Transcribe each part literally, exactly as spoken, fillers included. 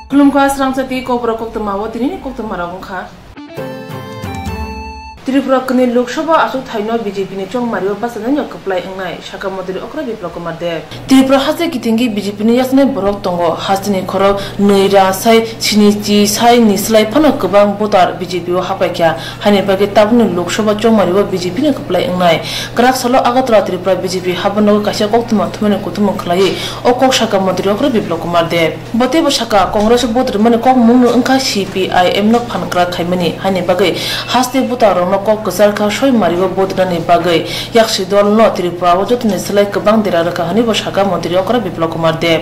Khulumkha srangchati kokborok koktwma o tinini koktwma rok wngkha. Tripura kwnwi Lok Sabha achuk thaino B J P ni chongmari o bachanaino kwplai wngnai, sakha Montri Okra Biplab Kumar Deb. Tripura haste kitingwi B J P ni yachanai borok tongo, hasteni khorok nwi ra sai sini chi sai ni slai phano kwbang voter B J P o hapaikha, haini bagwi tabukni Lok Sabha chongmari o B J P ni kwplai wngnai. Kwrak salo Agartala Tripura B J P habanogo kaisa koktwma thumani kuthumung khwlaiwi o kok sakha Montri Okra Biplab Kumar Deb. Bo teibo sakha, Congress o vote rwmani kokmungno wngkha C P I M no phan kwrak khaimani, haini bagwi haste voter rokno kok kwchar kha soi mari o vote rwnani bagwi. Yaksi dol no Tripura o jotoni slai kwbang dera rwkha hwnwi bo sakha Montri Okra Biplab Kumar Deb.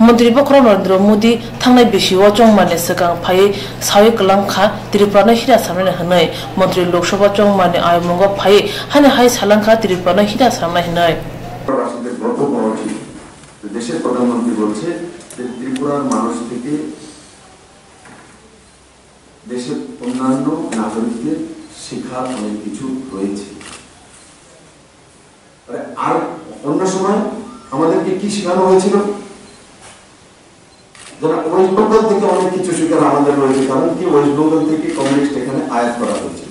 Montri bokhorok Narendra Modi thangnai bisi o chongmani swkang phaiwi sawi kwlang kha Tripura no hira samnani hwnwi. Montri Lok Sabha chongmani aymungo phaiwi hani hai salang kha Tripura no hira samnai hwnwi. রাষ্ট্রপতির গর্ব করা উচিত। তো দেশের প্রধানমন্ত্রী বলছে যে ত্রিপুরার মানুষ থেকে দেশের অন্যান্য নাগরিকদের শেখার অনেক কিছু রয়েছে। মানে, আর অন্য সময় আমাদেরকে কি শেখানো হয়েছিল? যারা ওয়েস্ট বেঙ্গল থেকে অনেক কিছু শেখার আমাদের রয়েছে, কারণ কি, ওয়েস্ট বেঙ্গল থেকে কমিউনিস্ট এখানে আয়াত করা হয়েছিল।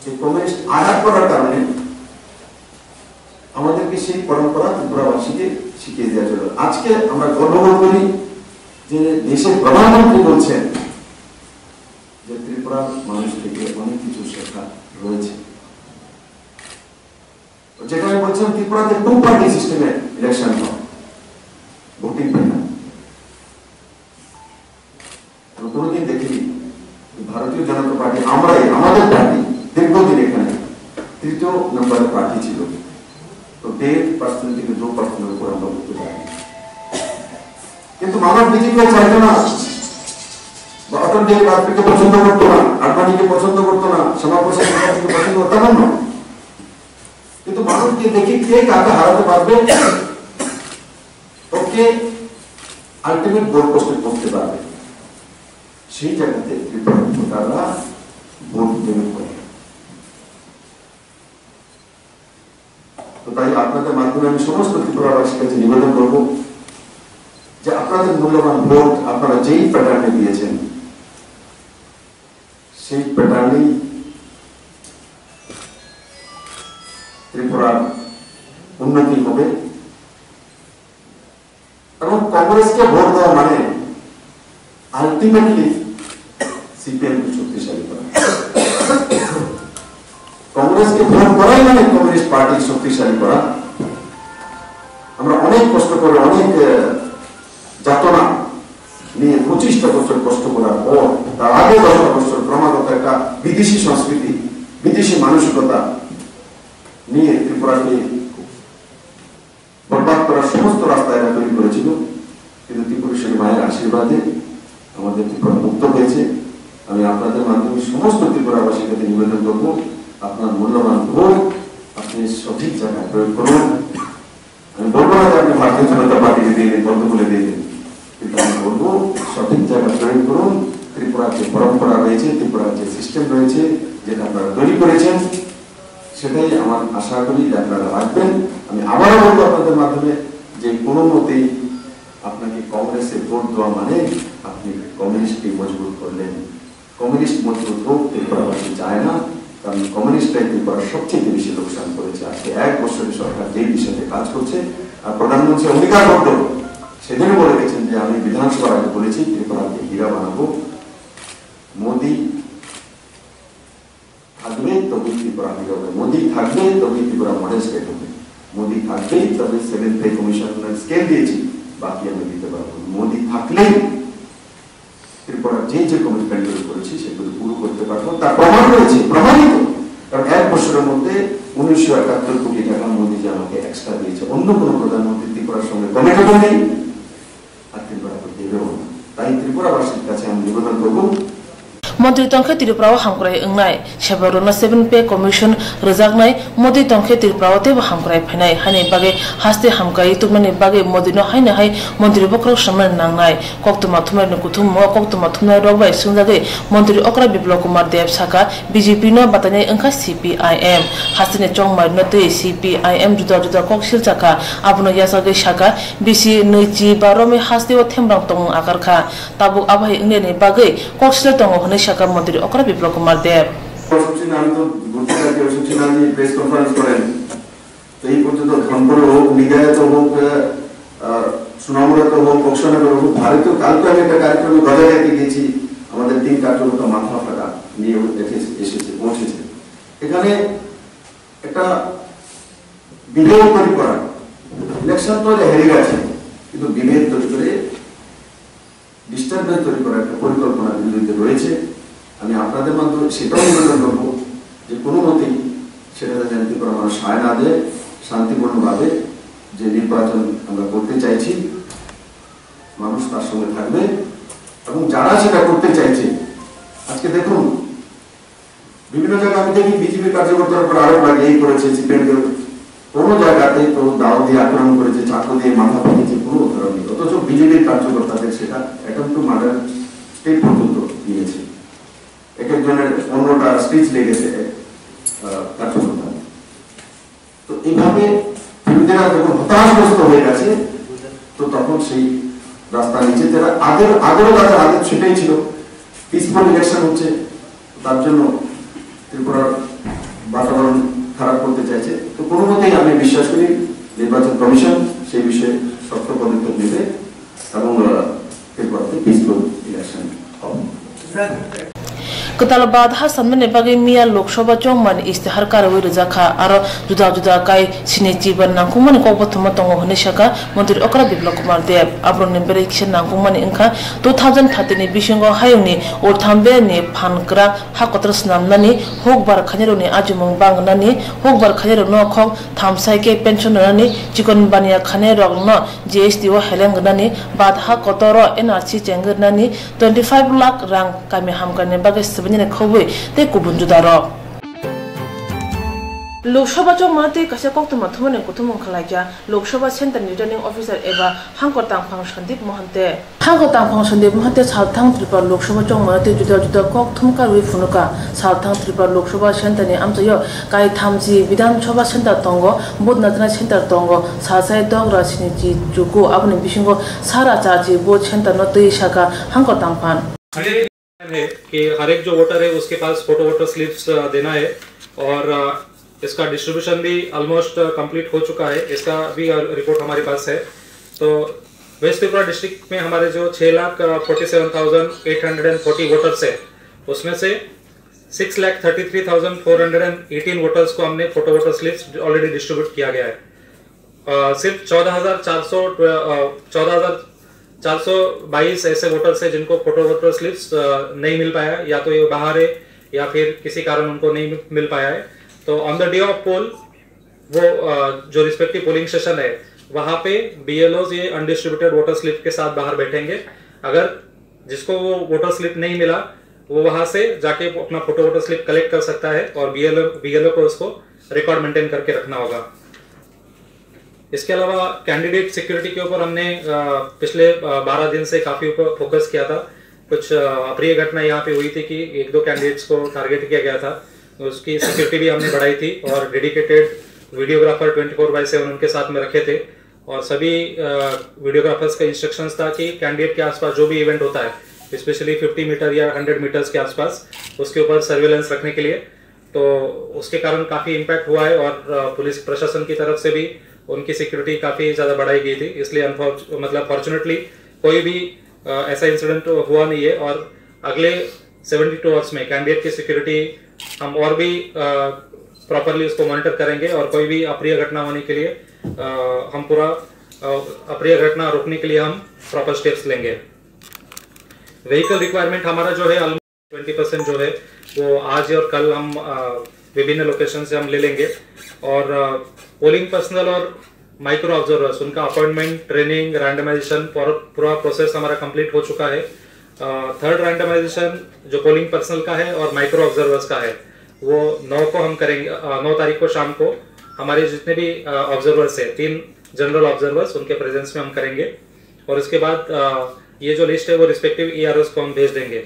এই কমিউনিস্ট আয়াত করার কারণে আমাদেরকে সেই পরম্পরা ত্রিপুরাবাসীকে শিখিয়ে দেওয়া ছিল। আজকে আমরা গর্ববোধ করি যে দেশের প্রধানমন্ত্রী বলছেন যে ত্রিপুরার মানুষ থেকে অনেক কিছু শেখা রয়েছে। যেটা আমি বলছিলাম, ত্রিপুরাতে টু পার্টি সিস্টেমে ইলেকশন হয়, ভোটিং প্যাটার্ন। আমরা কোনোদিন দেখিনি যে ভারতীয় জনতা পার্টি, আমরাই, আমাদের পার্টি দীর্ঘদিন এখানে তৃতীয় নম্বরের পার্টি ছিল, তো দেড় পার্সেন্ট থেকে দু পার্সেন্টের উপর আমরা উঠতে পারি। কিন্তু মানুষ বিজেপি চাইতো না, বা অটল বিহারী বাজপেয়ীকে পছন্দ করতো না, আডবাণীকে পছন্দ করতো না, শ্যামা প্রসাদ মুখার্জিকে পছন্দ করতো না, তেমন নয়। কিন্তু মানুষকে দেখে কে কাকে হারাতে পারবে, ওকে আলটিমেট গোল পোস্টে পৌঁছতে পারবে, সেই জায়গাতে ত্রিপুরা ভোটাররা ভোট দেবে করে। তো তাই আপনাদের মাধ্যমে আমি সমস্ত ত্রিপুরাবাসীর কাছে নিবেদন করব যে আপনাদের মূল্যবান ভোট আপনারা যেই প্যাটার্নে দিয়েছেন, সেই প্যাটার্নেই ত্রিপুরার উন্নতি হবে। এবং কংগ্রেসকে ভোট দেওয়া মানে আলটিমেটলি সিপিএম কে শক্তিশালী করা। কংগ্রেসকে ভোট করাই মানে কমিউনিস্ট পার্টি শক্তিশালী করা। আমরা অনেক কষ্ট করে, অনেক, আহ, যাতনা নিয়ে পঁচিশটা বছর কষ্ট করার পর, তার আগে দশটা বছর ক্রমাগত একটা বিদেশি সংস্কৃতি, বিদেশি মানসিকতা নিয়ে ত্রিপুরাকে বরবাদ করার সমস্ত রাস্তা এরা তৈরি করেছিল, কিন্তু ত্রিপুরেশ্বরী মায়ের আশীর্বাদে আমাদের ত্রিপুরা মুক্ত হয়েছে। আমি আপনাদের মাধ্যমে সমস্ত ত্রিপুরাবাসীর কাছে নিবেদন করব, আপনার মূল্যবান ভোট আপনি সঠিক জায়গায় প্রয়োগ করুন। আমি বলবো না যে আপনি ভারতীয় জনতা পার্টিকে দিয়ে দিন, তৃণমূলে দিয়ে দিন, কিন্তু আমি বলবো সঠিক জায়গায় প্রয়োগ করুন। ত্রিপুরার যে পরম্পরা রয়েছে, ত্রিপুরার যে সিস্টেম রয়েছে, যেটা আপনারা তৈরি করেছেন, সেটাই আমার আশা করি যে আপনারা রাখবেন। আমি আবারও বলবো আপনাদের মাধ্যমে যে কোনো মতেই আপনাকে কংগ্রেসে ভোট দেওয়া মানে আপনি কমিউনিস্টকে মজবুত করলেন। কমিউনিস্ট মজবুত হোক, ত্রিপুরাবাসী চায় না, কারণ কমিউনিস্টরাই ত্রিপুরার সবচেয়ে বেশি লোকসান করেছে। আজকে এক বছরের সরকার যেই বিষয়ে কাজ করছে, আর প্রধানমন্ত্রী অঙ্গীকার করতে সেদিনও বলে গেছেন যে আমি বিধানসভার আগে বলেছি ত্রিপুরাকে হীরা বানাবো। মোদি থাকবে তবেই ত্রিপুরা ফিরে হবে, মোদি থাকবে তবেই ত্রিপুরা মডেল স্টেট হবে, মোদি থাকবেই তবে সেভেন পে কমিশনার স্কেল দিয়েছি, বাকি আমি দিতে পারবো। মোদি থাকলেই ত্রিপুরা যে যে কমিটমেন্ট তৈরি করেছি সেগুলো পুরো করতে পারবো। তার প্রমাণ রয়েছে, প্রমাণিত। কারণ এক বছরের মধ্যে উনিশশো একাত্তর কোটি টাকা মোদি যে আমাকে এক্সট্রা দিয়েছে, অন্য কোনো প্রধানমন্ত্রী ত্রিপুরার সঙ্গে কমিটেবল নেই। আর ত্রিপুরা তো দেবেও না। তাই ত্রিপুরাবাসীর কাছে আমি নিবেদন করব। Montri tongkhe Tripura o hamkrai wngnai, sebakrokno seven pay commission rwjaknai, Modi tongkhe Tripura o teibo hamkrai phainai, haini bagwi haste hamkrai tubunani bagwi Modi no haino hai montri bokhorok swnamnani nangnai. Koktwma thumnairokni kuthumung o koktwma thumnairok bai swngjagwi montri okra Biplab Kumar Deb sakha, B J P no batainai wngkha C P I M. Hasteni chongmairokno twi C P I M juda juda kok silchakha, abono yachagwi sakha, bisi nwichi ba romwi hasteo themrang tongmung akarkha. Tabuk abo hai wngnani bagwi kok sle tongo hwnwi sakha montri okra Biplab Kumar Deb. কর্মসূচি নামে তো ঘুরতে থাকে, কর্মসূচি নামে press conference করেন। তো এই পর্যন্ত ধনপুরে হোক, নিগায়েতে হোক, আহ, সোনামুড়াতে হোক, বক্সানগরে হোক, ভারতীয় কালকে আমি একটা কার্যক্রমে গজা খাইতে গেছি, আমাদের তিন কার্যকর্তা মাথা ফাটা নিয়ে ও দেখে এসেছে, পৌঁছেছে। এখানে একটা বিভেদ তৈরি করা, ইলেকশন তো হেরে গেছে, কিন্তু বিভেদ তৈরি করে ডিস্টারবেন্স তৈরি করার একটা পরিকল্পনা দিল্লিতে রয়েছে। আমি আপনাদের মাধ্যমে সেটাও নিবেদন করবো যে কোনো মতেই সেটাতে যেন ত্রিপুরা মানুষ সায় না দেয়, শান্তিপূর্ণভাবে যে নির্বাচন আমরা করতে চাইছি, মানুষ তার সঙ্গে থাকবে। এবং যারা সেটা করতে চাইছে, আজকে দেখুন, বিভিন্ন জায়গায় আমি দেখি বিজেপি কার্যকর্তার উপর আরোপ লাগে, এই করেছে, সিপিএম কে কোনো জায়গাতে কেউ দাও দিয়ে আক্রমণ করেছে, চাকু দিয়ে মাথা ভেঙেছে, কোনো উদাহরণ নেই। অথচ বিজেপির কার্যকর্তাদের সেটা অ্যাটেম্প টু মার্ডার স্টেপ পর্যন্ত নিয়েছে। এক একজনের পনেরোটা স্পিচ লেগেছে, আহ, কার্যকর্তা। তো এইভাবে হিন্দুরা যখন হতাশগ্রস্ত হয়ে গেছে, তো তখন সেই রাস্তা নিয়েছে। তারা আগের, আগেরও তাদের আগে সেটাই ছিল, পিসফুল ইলেকশন হচ্ছে, তার জন্য ত্রিপুরার বাতাবরণ খারাপ করতে চাইছে। তো কোনো মতেই আমি বিশ্বাস করি নির্বাচন কমিশন সেই বিষয়ে শক্ত পদক্ষেপ নেবে এবং, আহ, ত্রিপুরাতে পিসফুল ইলেকশন হবে। Kwtal bad ha samnani bagwi miya Lok Sabha chongmani istihar karwi rwjakha, aro juda juda kai sinichi ba nangkukmani kokbothoma tongo hwnwi sakha Montri Okra Biplab Kumar Deb. Aborokni bwrwi kisa nangkukmani wngkha two thousand thirteen ni bisingo hayungni Ulthambeni phan kwrak ha kotor swnamnani, hukbar khainirokni ajimung bang wngnani, hukbar khainairokno khok thamsai khe pension rwnani, chikon baniya khanairokno G S T o heleng rwnani, bad ha kotoro N R C chengwi rwnani, twenty five lakh rang kami hamkrai ni bagwi swbainani khobwi tei kubun juda rok. Lok Sabha chongma tei kaisa koktwma thumani kuthumung khlaikha Lok Sabha Center ni Returning Officer eba Hangkor Tangphang Sandeep Mohan te. Hangkor Tangphang Sandeep Mohan te salthang Tripura Lok Sabha chongma tei juda juda kok thumkarwi phunukha. Salthang Tripura Lok Sabha Center ni amchaio kai thamchi Bidhan Sabha Center tongo, vote najna center tongo, sasai dogra sinichi chuku, aboni bisingo sara chachi vote center no twi sakha Hangkor Tangphang. है कि हर एक जो वोटर है उसके पास photo voter slips, अ, देना है और, अ, इसका डिस्ट्रीब्यूशन भी ऑलमोस्ट, अ, कंप्लीट हो चुका है। इसका भी, अ, रिपोर्ट हमारे पास है। तो वेस्ट त्रिपुरा डिस्ट्रिक्ट में हमारे जो छः लाख, अ, forty seven thousand eight hundred and forty voters है, उसमें से six lakh thirty three thousand four hundred and eighteen voters को हमने photo voter slips already distribute किया गया है। अ, सिर्फ चौदह हज़ार चार सौ, अ, चौदह हज़ार चार सौ बाईस ऐसे वोटर्स हैं जिनको फोटो वोटर स्लिप्स, अ, नहीं मिल पाया है, या तो ये बाहर है या फिर किसी कारण उनको नहीं मिल पाया है। तो ऑन द डे ऑफ पोल वो, अ, जो रिस्पेक्टिव पोलिंग स्टेशन है, वहाँ पे बीएलओ ये अनडिस्ट्रीब्यूटेड वोटर स्लिप के साथ बाहर बैठेंगे। अगर जिसको वो वोटर स्लिप नहीं मिला, वो वहाँ से जाके अपना फोटो वोटर स्लिप कलेक्ट कर सकता है और बीएलओ, बीएलओ को उसको रिकॉर्ड मेंटेन करके रखना होगा। इसके अलावा कैंडिडेट सिक्योरिटी के ऊपर हमने, अ, पिछले, अ, बारह दिन से काफ़ी ऊपर फोकस किया था। कुछ, अ, अप्रिय घटना यहाँ पे हुई थी कि एक दो कैंडिडेट्स को टारगेट किया गया था, उसकी सिक्योरिटी भी हमने बढ़ाई थी और dedicated videographer twenty four by seven उनके साथ में रखे थे। और सभी, अ, वीडियोग्राफर्स का इंस्ट्रक्शंस था कि कैंडिडेट के आसपास जो भी इवेंट होता है, स्पेशली फिफ्टी मीटर या हंड्रेड मीटर्स के आसपास, उसके ऊपर सर्विलेंस रखने के लिए। तो उसके कारण काफ़ी इम्पैक्ट हुआ है और, अ, पुलिस प्रशासन की तरफ से भी उनकी सिक्योरिटी काफ़ी ज़्यादा बढ़ाई गई थी। इसलिए अनफॉर्च-, मतलब, फॉर्चुनेटली कोई भी, अ, ऐसा इंसिडेंट हुआ नहीं है और अगले सेवेंटी टू आवर्स में कैंडिडेट की सिक्योरिटी हम और भी, अ, प्रॉपरली उसको मॉनिटर करेंगे और कोई भी अप्रिय घटना होने के लिए, अ, हम पूरा, अ, अप्रिय घटना रोकने के लिए हम प्रॉपर स्टेप्स लेंगे। व्हीकल रिक्वायरमेंट हमारा जो है, ट्वेंटी परसेंट जो है, वो आज और कल हम, अ, विभिन्न लोकेशन से हम ले लेंगे। और, अ, पोलिंग पर्सनल और माइक्रो ऑब्जर्वर्स, उनका अपॉइंटमेंट, ट्रेनिंग, रैंडमाइजेशन, पूरा, पूरा प्रोसेस हमारा कंप्लीट हो चुका है। थर्ड रैंडमाइजेशन जो पोलिंग पर्सनल का है और माइक्रो ऑब्जर्वर्स का है, वो नौ को हम करेंगे। अ, नौ तारीख को शाम को हमारे जितने भी ऑब्जर्वर्स हैं, तीन जनरल ऑब्जर्वर्स, उनके प्रेजेंस में हम करेंगे। और उसके बाद अ, ये जो लिस्ट है वो रिस्पेक्टिव ईआरओस को हम भेज देंगे।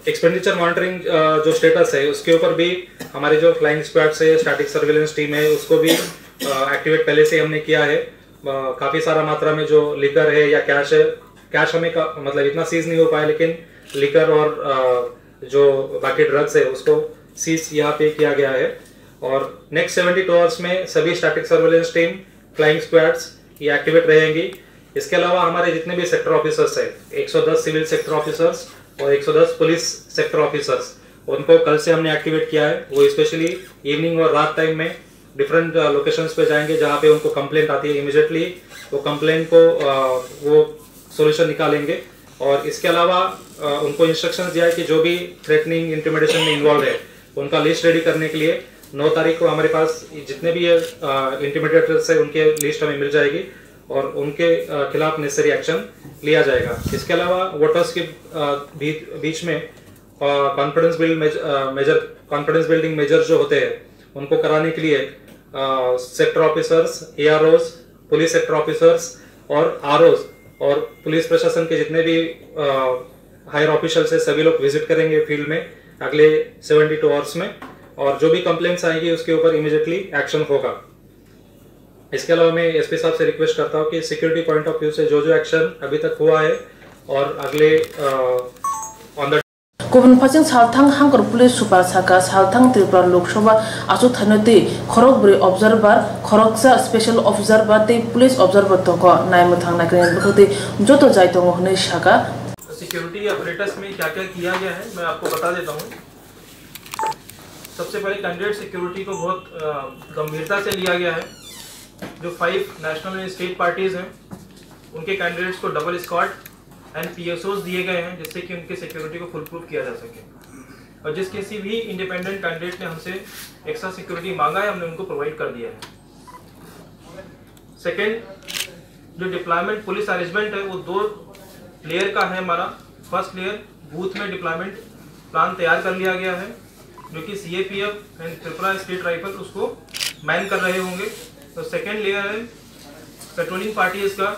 एक्सपेंडिचर मॉनिटरिंग जो स्टेटस है, उसके ऊपर भी हमारी जो फ्लाइंग स्क्वाड्स है, स्टैटिक सर्विलेंस टीम है, उसको भी एक्टिवेट पहले से हमने किया है। काफ़ी सारा मात्रा में जो लिकर है या कैश है, कैश हमें का, मतलब इतना सीज नहीं हो पाया, लेकिन लिकर और अ, जो बाकी ड्रग्स है, उसको सीज यहाँ पे किया गया है। और नेक्स्ट सेवेंटी टू आवर्स में सभी static surveillance team, flying squads, ये एक्टिवेट रहेंगी। इसके अलावा हमारे जितने भी सेक्टर ऑफिसर्स हैं, एक सौ दस सिविल सेक्टर ऑफिसर्स और एक सौ दस पुलिस सेक्टर ऑफिसर्स, उनको कल से हमने एक्टिवेट किया है। वो स्पेशली इवनिंग और रात टाइम में डिफरेंट लोकेशंस पे जाएंगे, जहाँ पे उनको कंप्लेंट आती है, इमिडिएटली वो कंप्लेंट को अ, वो सॉल्यूशन निकालेंगे। और इसके अलावा अ, उनको इंस्ट्रक्शंस दिया है कि जो भी थ्रेटनिंग, इंटिमिडेशन में इन्वॉल्व है, उनका लिस्ट रेडी करने के लिए नौ तारीख को हमारे पास जितने भी इंटिमिडेटर्स हैं, उनके लिस्ट हमें मिल जाएगी और उनके अ, खिलाफ नेसेसरी एक्शन लिया जाएगा। इसके अलावा वोटर्स के अ, बीच, बीच में confidence build measure, confidence building measure जो होते हैं, उनको कराने के लिए sector officers, AROs, police sector officers और आरओज और पुलिस प्रशासन के जितने भी हायर ऑफिशियल्स हैं, सभी लोग विजिट करेंगे फील्ड में अगले सेवेंटी टू आवर्स में। और जो भी कंप्लेंट्स आएंगी, उसके ऊपर इमिडिएटली एक्शन होगा। इसके अलावा मैं एसपी साहब से रिक्वेस्ट करता हूँ कि सिक्योरिटी पॉइंट ऑफ व्यू से जो जो एक्शन अभी तक हुआ है और अगले on the Kubun phasing salthang Hangkor Police Super saka salthang Tripura Lok Sabha achukthani twi khorokbrwi observer, khoroksa special observer tei police observer tongo. Naimwthang naikani bwkhwtwi joto jai tongo hwnwi saka. Security apparatus में क्या क्या किया गया है, मैं आपको बता देता हूँ। सबसे पहले कैंडिडेट सिक्योरिटी को बहुत अ, गंभीरता से लिया गया है। जो five national and state parties हैं, उनके कैंडिडेट्स को डबल स्क्वाड एंड पीएसओज दिए गए हैं, जिससे कि उनकी सिक्योरिटी को फुल प्रूफ किया जा सके। और जिस किसी भी इंडिपेंडेंट कैंडिडेट ने हमसे एक्स्ट्रा सिक्योरिटी मांगा है, हमने उनको प्रोवाइड कर दिया है। सेकेंड, जो डिप्लॉयमेंट पुलिस अरेंजमेंट है, वो दो लेयर का है हमारा। फर्स्ट लेयर, बूथ में डिप्लॉयमेंट प्लान तैयार कर लिया गया है, जो कि CAPF and Tripura state rifle उसको मैन कर रहे होंगे। तो सेकेंड लेयर है पेट्रोलिंग पार्टीज का,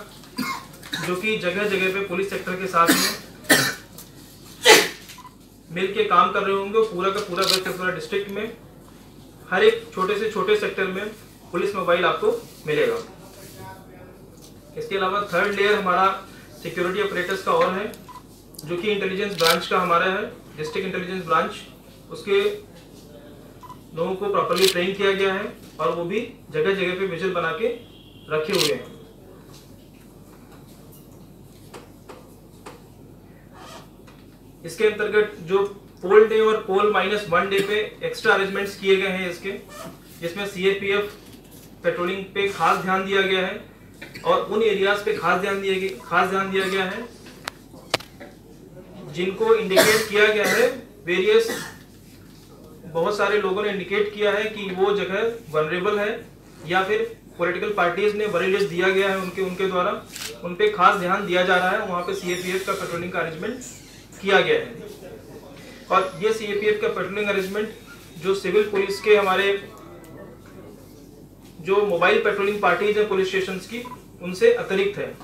जो कि जगह जगह पे पुलिस सेक्टर के साथ में मिल के काम कर रहे होंगे। पूरा का पूरा वेस्ट त्रिपुरा डिस्ट्रिक्ट में हर एक छोटे से छोटे सेक्टर में पुलिस मोबाइल आपको मिलेगा। इसके अलावा थर्ड लेयर हमारा सिक्योरिटी ऑपरेटर्स का और है, जो कि इंटेलिजेंस ब्रांच का हमारा है, डिस्ट्रिक्ट इंटेलिजेंस ब्रांच। उसके लोगों को प्रॉपरली ट्रेन किया गया है और वो भी जगह जगह पे विजिल बना के रखे हुए हैं। इसके अंतर्गत जो पोल डे और पोल माइनस वन डे पे एक्स्ट्रा अरेंजमेंट्स किए गए हैं इसके, जिसमें सीएपीएफ पेट्रोलिंग पे खास ध्यान दिया गया है और उन एरियाज पे खास ध्यान दिया गया, खास ध्यान दिया गया है, जिनको इंडिकेट किया गया है वेरियस, बहुत सारे लोगों ने इंडिकेट किया है कि वो जगह वनरेबल है या फिर पॉलिटिकल पार्टीज ने वरी लिस्ट दिया गया है उनके उनके द्वारा, उन पे खास ध्यान दिया जा रहा है। वहाँ पे सीएपीएफ का पेट्रोलिंग का अरेंजमेंट किया गया है और ये सीएपीएफ का पेट्रोलिंग अरेंजमेंट जो सिविल पुलिस के हमारे जो मोबाइल पेट्रोलिंग पार्टीज है पुलिस स्टेशन की, उनसे अतिरिक्त है।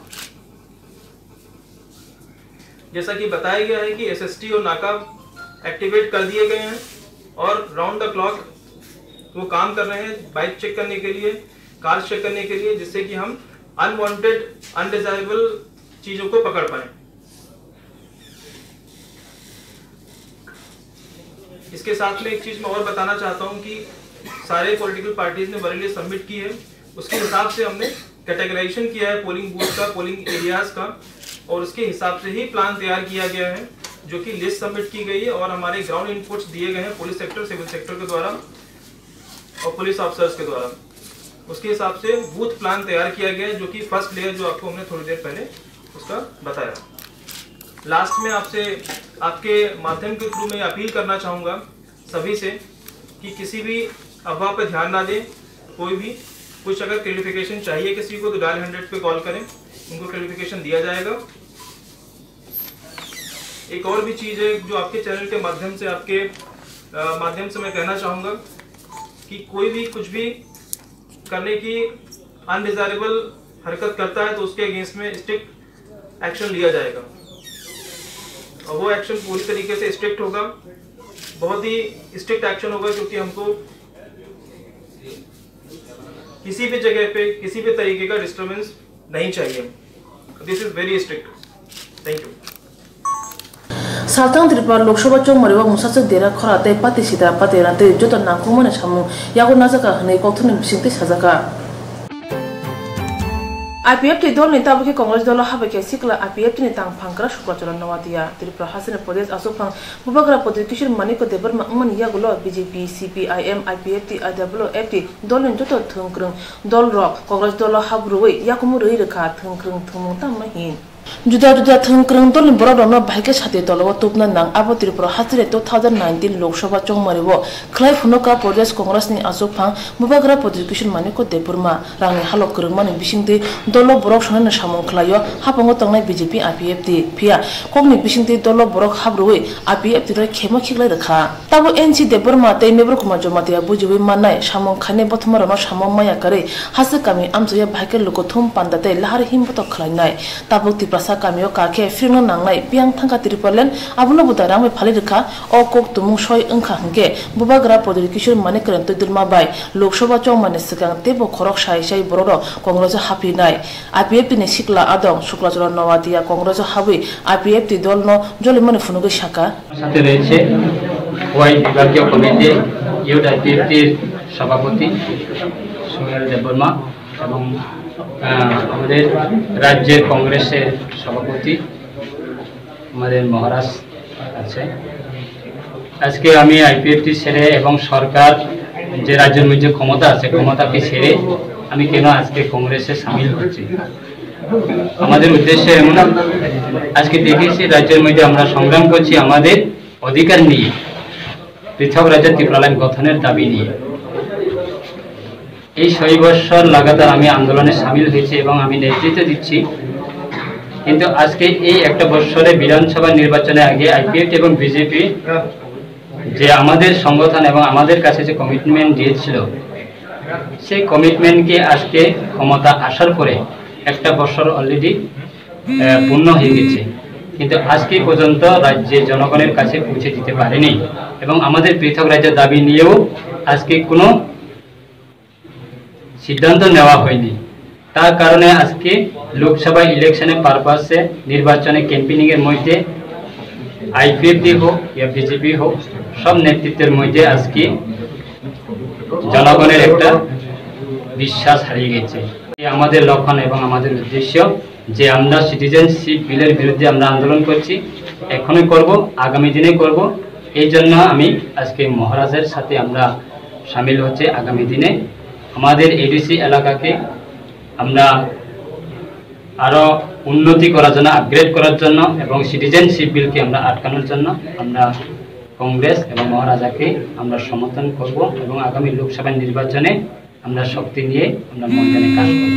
जैसा कि बताया गया है कि एसएसटी और नाका एक्टिवेट कर दिए गए हैं और राउंड द क्लॉक वो काम कर रहे हैं बाइक चेक करने के लिए, कार चेक करने के लिए, जिससे कि हम अनवांटेड, अनडिजायरेबल चीज़ों को पकड़ पाएं। इसके साथ में एक चीज़ मैं और बताना चाहता हूँ कि सारे पॉलिटिकल पार्टीज ने वरी लिस्ट सबमिट की है, उसके हिसाब से हमने कैटेगराइजेशन किया है पोलिंग बूथ का, पोलिंग एरियाज का, और उसके हिसाब से ही प्लान तैयार किया गया है, जो कि लिस्ट सबमिट की गई है और हमारे ग्राउंड इनपुट्स दिए गए हैं पुलिस सेक्टर, सिविल सेक्टर के द्वारा और पुलिस ऑफिसर्स के द्वारा। उसके हिसाब से बूथ प्लान तैयार किया गया है, जो कि फर्स्ट लेयर जो आपको हमने थोड़ी देर पहले उसका बताया। लास्ट में आपसे, आपके माध्यम के थ्रू मैं अपील करना चाहूँगा सभी से कि किसी भी अफवाह पर ध्यान ना दें। कोई भी कुछ अगर क्लेरिफिकेशन चाहिए किसी को, तो डायल हंड्रेड पे कॉल करें, उनको क्लेरिफिकेशन दिया जाएगा। एक और भी चीज़ है जो आपके चैनल के माध्यम से, आपके अ, माध्यम से मैं कहना चाहूँगा कि कोई भी कुछ भी करने की अनडिजायरेबल हरकत करता है तो उसके अगेंस्ट में स्ट्रिक्ट एक्शन लिया जाएगा। और वो एक्शन पूरी तरीके से स्ट्रिक्ट होगा, बहुत ही स्ट्रिक्ट एक्शन होगा, क्योंकि हमको किसी भी जगह पे किसी भी तरीके का डिस्टरबेंस नहीं चाहिए। This is very strict. Thank you. Salthang Tripura Lok Sabha chongmari o mwsachwk dera khora tei pati sitra pati rana tei joto nangkukmani samung yago najaka hwnwi kokthumni bisingtwi sajaka. I P F T dolni tabukhe Congress dolo habaikhe sikla I P F T ni tangphang kwrak Suklachara Noatia, Tripura hasteni Pradesh achukphang Bubagra Pradyut Kishore Manikya Debbarma wngmani yagulo B J P, C P I M, I P F T, I W F T dolni joto thwngkwrwng dolrok Congress dolo habrwi yakumu rwi rwkha thwngkwrwng thwngmung tangma hin. Juda juda thwngkwrwng dolni borokrokno bahai khe sati tolao tubna nang abo Tripura hasteni two thousand nineteen Lok Sabha chongmari o khlai phunukha Pradesh Congress ni achukphang Bubagra Pradyut Kishore Manikya Debbarma. Rangni halok kwrwngmani bisingtwi dolo borok sonani samung khlaio haphango tongnai B J P I P F T. Phiya kokni bisingtwi dolo borok habrwi I P F T no khemo khiklai rwkha. Tabuk N C Debbarma tei Mebur Kumar Jamatia bujiwi mannai samung khainai bothomarokno samung maya kwrwi hasteni kami amchaio bahai khe lukuthum panda tei lahar him botok khlainai. Tabuk Tiprasa kamio kakhe phirwngna nangnai biyang thangkha Tipraland, abono bo da rang bai phalwi rwkha. O kok tumung soi wngkha hwnkhe Bubagra Pradyut Kishore Manikya Debbarma bai Lok Sabha chongmani swkang teibo khorok sai sai borok rok Congress o haphinai. I P F T ni sikla adong Suklachara Noatia Congress o habwi I P F T dol no jolimani phunugwi saka. সাথে রয়েছে ওয়াই বিভাগীয় committee, youth আইপিএফটির সভাপতি সুনীল দেববর্মা এবং আহ, আমাদের রাজ্যের কংগ্রেসের সভাপতি আমাদের মহারাজ আছে। আজকে আমি আইপিএফটি ছেড়ে এবং সরকার যে রাজ্যের মধ্যে ক্ষমতা আছে, ক্ষমতাকে ছেড়ে আমি কেন আজকে কংগ্রেসে সামিল হচ্ছি? আমাদের উদ্দেশ্য এমন, আজকে দেখেছি রাজ্যের মধ্যে আমরা সংগ্রাম করছি আমাদের অধিকার নিয়ে, পৃথক রাজ্য ত্রিপুরাল্যান্ড গঠনের দাবি নিয়ে। এই ছয় বছর লাগাতার আমি আন্দোলনে সামিল হয়েছি এবং আমি নেতৃত্ব দিচ্ছি, কিন্তু আজকে এই একটা বছরে বিধানসভা নির্বাচনের আগে আইপিএফটি এবং বিজেপি যে আমাদের সংগঠন এবং আমাদের কাছে যে কমিটমেন্ট দিয়েছিল, সেই কমিটমেন্টকে আজকে ক্ষমতা আসার পরে একটা বছর অলরেডি পূর্ণ হয়ে গেছে, কিন্তু আজকে পর্যন্ত রাজ্যে জনগণের কাছে পৌঁছে দিতে পারেনি এবং আমাদের পৃথক রাজ্য দাবি নিয়েও আজকে কোনো সিদ্ধান্ত নেওয়া হয়নি। তার কারণে আজকে লোকসভা ইলেকশনের পারপাসে নির্বাচনে ক্যাম্পেইনিং এর মধ্যে আইপিএফটি হোক বা বিজেপি হোক, সব নেতৃত্বের মধ্যে আজকে জনগণের একটা বিশ্বাস হারিয়ে গেছে। এই আমাদের লক্ষণ এবং আমাদের উদ্দেশ্য যে আমরা সিটিজেনশিপ বিলের বিরুদ্ধে আমরা আন্দোলন করছি, এখনই করব, আগামী দিনে করব। এই জন্য আমি আজকে মহারাজের সাথে আমরা সামিল হচ্ছে। আগামী দিনে আমাদের এডিসি এলাকাকে আমরা আরো উন্নতি করার জন্য, আপগ্রেড করার জন্য এবং সিটিজেনশিপ বিলকে আমরা আটকানোর জন্য আমরা কংগ্রেস এবং মহারাজাকে আমরা সমর্থন করব এবং আগামী লোকসভা নির্বাচনে আমরা শক্তি নিয়ে আমরা ময়দানে কাজ করব।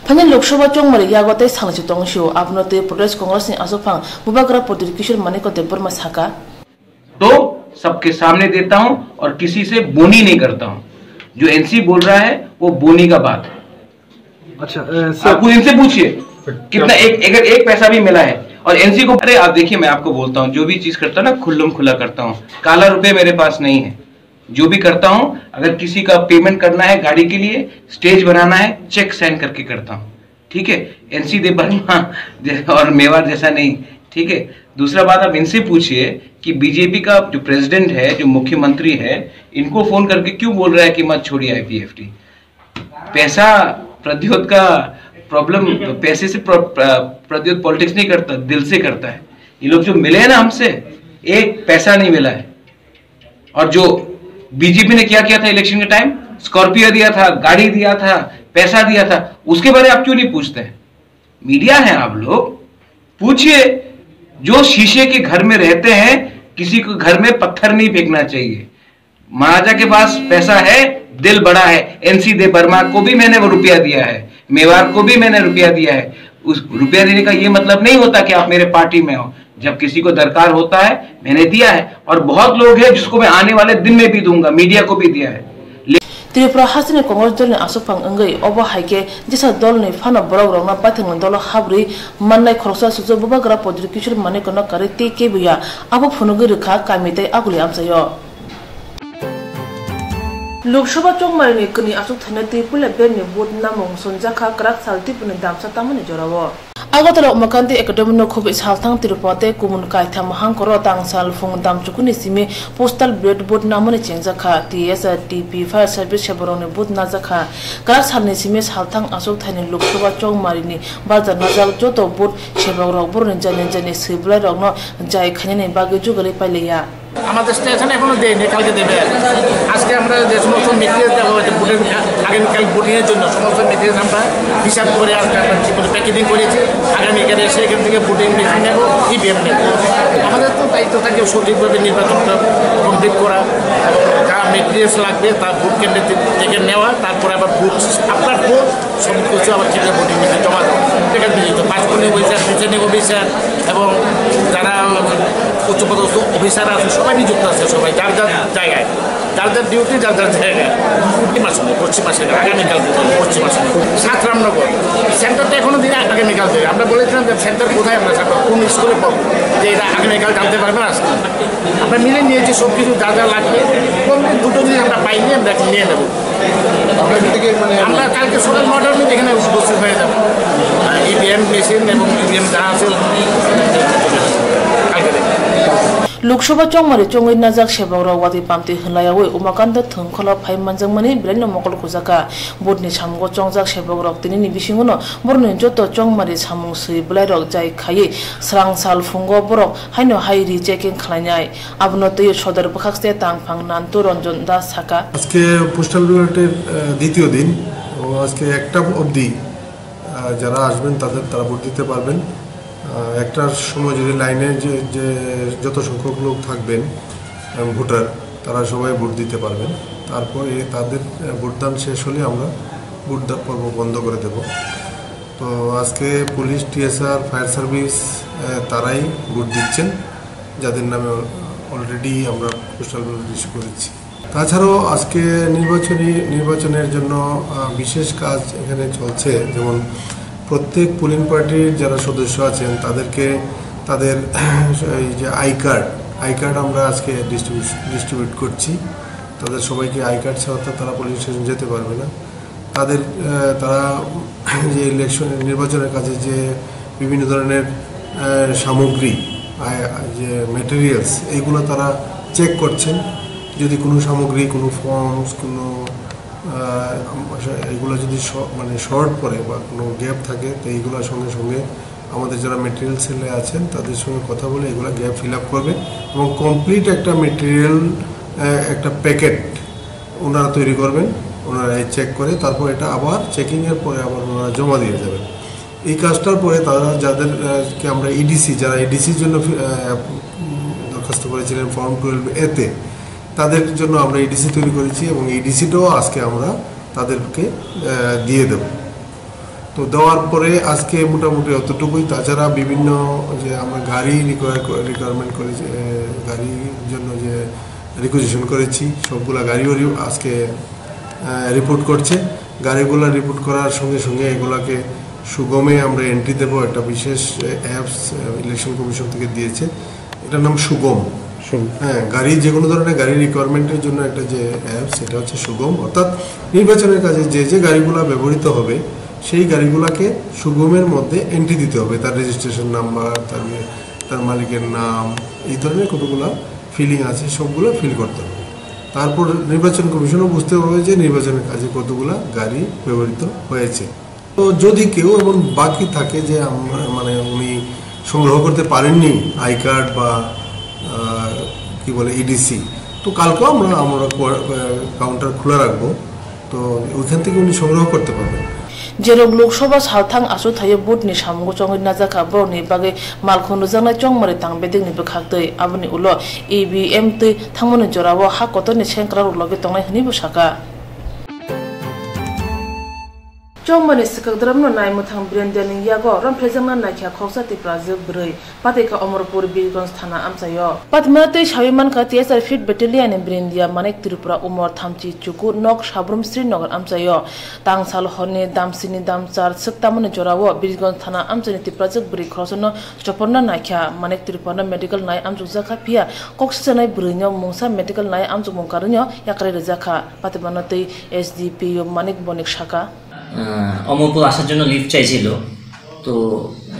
Phaini Lok Sabha chongmari yago tei salnwi tong sio, abono tei Pradesh Congress ni achukphang Bubagra Pradyut Kishore Manikya Debbarma saka. तो सबके सामने देता हूं और किसी से बोनी नहीं करता हूं। जो एनसी बोल रहा है, वो बोनी का बात है। अच्छा, अ, सर। आप खुद इनसे पूछिए, कितना, एक, अगर एक पैसा भी मिला है और एनसी को, अरे, आप देखिए, मैं आपको बोलता हूँ, जो भी चीज करता हूँ ना, खुल्लम खुला करता हूँ। काला रुपये मेरे पास नहीं है। जो भी करता हूँ, अगर किसी का पेमेंट करना है गाड़ी के लिए, स्टेज बनाना है, चेक साइन करके करता हूँ। ठीक है, एनसी देबबर्मा जै-, और मेवाड़ जैसा नहीं। ठीक है, दूसरा बात, आप इनसे पूछिए कि बीजेपी का जो प्रेसिडेंट है, जो मुख्यमंत्री है, इनको फोन करके क्यों बोल रहा है कि मत छोड़िए आईपीएफटी? पैसा, प्रद्योत का प्रॉब्लम, पैसे से प्र-, प्र-, प्रद्योत पॉलिटिक्स नहीं करता, दिल से करता है। ये लोग जो मिले हैं ना हमसे, एक पैसा नहीं मिला है। और जो बीजेपी ने क्या किया था इलेक्शन के टाइम, स्कॉर्पियो दिया था, गाड़ी दिया था, पैसा दिया था, उसके बारे में आप क्यों नहीं पूछते हैं? मीडिया है आप लोग, पूछिए। जो शीशे के घर में रहते हैं, किसी को घर में पत्थर नहीं फेंकना चाहिए। महाराजा के पास पैसा है, दिल बड़ा है। एनसी देबबर्मा को भी मैंने वो रुपया दिया है, मेवाड़ को भी मैंने रुपया दिया है। उस रुपया देने का ये मतलब नहीं होता कि आप मेरे पार्टी में हो। जब किसी को दरकार होता है, मैंने दिया है, और बहुत लोग हैं जिसको मैं आने वाले दिन में भी दूंगा, मीडिया को भी दिया है। Tripura hasteni Congress dolni aswkphang wngwi obo hai khe jesa dolni phano borok rokno paithakni dolo habrwi mannai khoroksa suchuk Bubagra Pradyut Kishore Manikno kwrwi tei kebo ya, abo phunugwi rwkha kami tei aguli amchaio. Lok Sabha chongmarini kwnwi achuk thainai twi puila berni vote namung sonjakha kwrak sal Tiprani damsa tamani jorao. Agartala Umakandi Academy no khubui salthang Tripura tei kumun kaitham hangkoro tangsal phung damchukuni simi postal ballot vote namani chengjakha. T S R, T P, fire service seborokni vote najakha. Kwrak salni simi salthang achuk thaini Lok Sabha chongmarini barja najak joto vote sebokrok borokni jani jani swi bwlairokno jai khainani bagwi jugalwi pailiya. আমাদের স্টেশন এখনো দেয়নি, কালকে দেবে। আজকে আমরা যে সমস্ত মেটেরিয়াল দেওয়া হয়েছে ভোটের, আগামীকাল ভোটিংয়ের জন্য সমস্ত মেটেরিয়াল আমরা হিসাব করে আজকে আমরা কি বলে প্যাকেজিং করেছি। আগামীকাল এসে এখান থেকে ভোটিং মেশিন নেবো, ইভিএম নেবো। আমাদের তো দায়িত্ব থাকে সঠিকভাবে নির্বাচনটা কমপ্লিট করা, এবং যা মেটেরিয়ালস লাগবে তা ভোট কেন্দ্রে থেকে নেওয়া, তারপরে আবার ভোট, আপনার ভোট সব কিছু আবার ঠিক ভোটিং মেশিনে জমা দেওয়া। ঠিক আছে, তো পাঁচকর্মী অফিসার, রিটার্নিং অফিসার এবং যারা উচ্চপদস্থ অফিসার আছে, সবাই নিযুক্ত আছে, সবাই যার যার জায়গায়, যার যার ডিউটি, যার যার জায়গায়। পশ্চিম আসামে, পশ্চিম আসামে, আগামীকাল পর্যন্ত পশ্চিম আসামে। সাত রামনগর সেন্টারটা এখনো দিনে, আগামীকাল দেবে। আমরা বলেছিলাম যে সেন্টার কোথায় আমরা ছাড়বো, কোন স্কুলে পাবো, যে এটা আগামীকাল জানতে পারবেন আজকে। আমরা মিলে নিয়েছি সব কিছু, যা যা লাগবে। কোন দুটো জিনিস আমরা পাইনি, আমরা এখন নিয়ে নেবো। আমরা কালকে সকাল নটার মধ্যে এখানে উপস্থিত হয়ে যাবো। ইভিএম মেশিন এবং ইভিএম যা আছে কালকে দেখবো। Lok Sabha chongmari chongwi najak sebokrok watwi pamtwi hwnlayawi Umakanta thwngkholo phai manjakmani belaino mokol khujakha. Vote ni samungo chongjak sebokrok tinini bisingono borokni joto chongmari samung swi bwlairok jai khaiwi srang sal phungo borok haino hai rechecking khlainai. Abono twiwi sodor bwkhakste tangphang Nantu Ranjan Das sakha. আজকে পোস্টাল ব্যালটের আহ, দ্বিতীয় দিন, ও আজকে একটা অবধি আহ, যারা আসবেন তাদের, তারা ভোট দিতে পারবেন। আহ, একটার সময় যদি লাইনে যে যে যত সংখ্যক লোক থাকবেন এবং ভোটার, তারা সবাই ভোট দিতে পারবেন। তারপরে তাদের আহ, ভোটদান শেষ হলে আমরা ভোট দা- পর্ব বন্ধ করে দেব। তো আজকে পুলিশ, টিএসআর, ফায়ার সার্ভিস, আহ, তারাই ভোট দিচ্ছেন, যাদের নামে অলরেডি আমরা পোস্টাল ব্যালট ইস্যু করেছি। তাছাড়াও আজকে নির্বাচনী, নির্বাচনের জন্য, আহ, বিশেষ কাজ এখানে চলছে, যেমন প্রত্যেক পোলিং পার্টির যারা সদস্য আছেন তাদেরকে তাদের এই যে আই কার্ড, আই কার্ড আমরা আজকে ডিস্ট্রিবিউশ-, ডিস্ট্রিবিউট করছি। তাদের সবাইকে আই কার্ড ছাড়া তো তারা পোলিং স্টেশন যেতে পারবে না। তাদের, আহ, তারা যে ইলেকশন, নির্বাচনের কাজে যে বিভিন্ন ধরনের, আহ, সামগ্রী, আহ, যে ম্যাটেরিয়ালস, এইগুলো তারা চেক করছেন। যদি কোনো সামগ্রী, কোনো ফর্মস, কোনো, আহ, এগুলো যদি শ-, মানে শর্ট পড়ে বা কোনো গ্যাপ থাকে, তো এইগুলো সঙ্গে সঙ্গে আমাদের যারা ম্যাটেরিয়াল সেলে আছেন, তাদের সঙ্গে কথা বলে এগুলো গ্যাপ ফিল আপ করবে এবং কমপ্লিট একটা ম্যাটেরিয়াল, আহ, একটা প্যাকেট ওনারা তৈরি করবেন। ওনারা এই চেক করে তারপর এটা আবার চেকিংয়ের পরে আবার ওনারা জমা দিয়ে যাবেন। এই কাজটার পরে তারা যাদের, আহ, কে আমরা ইডিসি, যারা ইডিসির জন্য ফি-, আহ, উম, দরখাস্ত করেছিলেন ফর্ম টুয়েলভ এতে, তাদের জন্য আমরা ইডিসি তৈরি করেছি এবং ইডিসিটাও আজকে আমরা তাদেরকে, আহ, দিয়ে দেব। তো দেওয়ার পরে আজকে মোটামুটি অতটুকুই। তাছাড়া বিভিন্ন যে আমরা গাড়ি রিকোয়ার করে, রিকোয়ারমেন্ট করেছি, আহ, গাড়ির জন্য যে রিকুইজিশন করেছি, সবগুলা গাড়িও রি-, আজকে, আহ, রিপোর্ট করছে। গাড়িগুলা রিপোর্ট করার সঙ্গে সঙ্গে এগুলাকে সুগমে আমরা এন্ট্রি দেব, একটা বিশেষ, আহ, অ্যাপস, আহ, ইলেকশন কমিশন থেকে দিয়েছে, এটার নাম সুগম। সুগম। হ্যাঁ, গাড়ি, যে কোনো ধরনের গাড়ি রিকোয়ারমেন্টের জন্য একটা যে অ্যাপস, সেটা হচ্ছে সুগম। অর্থাৎ নির্বাচনের কাজে যে যে গাড়িগুলা ব্যবহৃত হবে, সেই গাড়িগুলাকে সুগমের মধ্যে এন্ট্রি দিতে হবে, তার রেজিস্ট্রেশন নাম্বার, তার, তার মালিকের নাম, এই ধরনের কতগুলা ফিলিং আছে, সবগুলো ফিল করতে হবে। তারপর নির্বাচন কমিশনও বুঝতে হবে যে নির্বাচনের কাজে কতগুলা গাড়ি ব্যবহৃত হয়েছে। তো যদি কেউ এমন বাকি থাকে যে আমরা, মানে, উনি সংগ্রহ করতে পারেননি আই কার্ড বা, আহ, কি বলে, ইডিসি, তো কালকেও আমরা, আমরা কোয়া-, আহ, কাউন্টার খোলা রাখবো। তো ওইখান থেকে উনি সংগ্রহ করতে পারবেন। Jerok Lok Sabha salthang achuk thaio vote ni samungo chongwi najakha, borokni bagwi malkhung rwjaknai chongmari tang bedekni bwkhaktwi. Aboni ulo E V M twi thangmani jorao ha kotorni sengkrakrok logi tongnai hwnwi bo sakha. Chongmani swkakdramno nai mwthang Brendiani yago romphaijakna naikha khoksa Tiprajwk bwrwi, patikha Omorpur Birgonj thana amchaio. Patmano twi sawi mankha T S R Fifth Battalion ni Brendia Manik Tripura Umor thamchi chuku nok Sabrum Srinagar amchaio. Tangsal horni damsini damchar swk tamani jorao Birgonj thana amchaini Tiprajwk bwrwi khoroksa no choporna naikha. Manik Tripura no medical nai amchukjakha, phiya kok sijaknai bwrwino mungsa medical nai amchukmung karwino yakarwi rwjakha. Patmano twi S D P O Manik Bonik saka. আহ, অমরপুর আসার জন্য লিফট চাইছিল। তো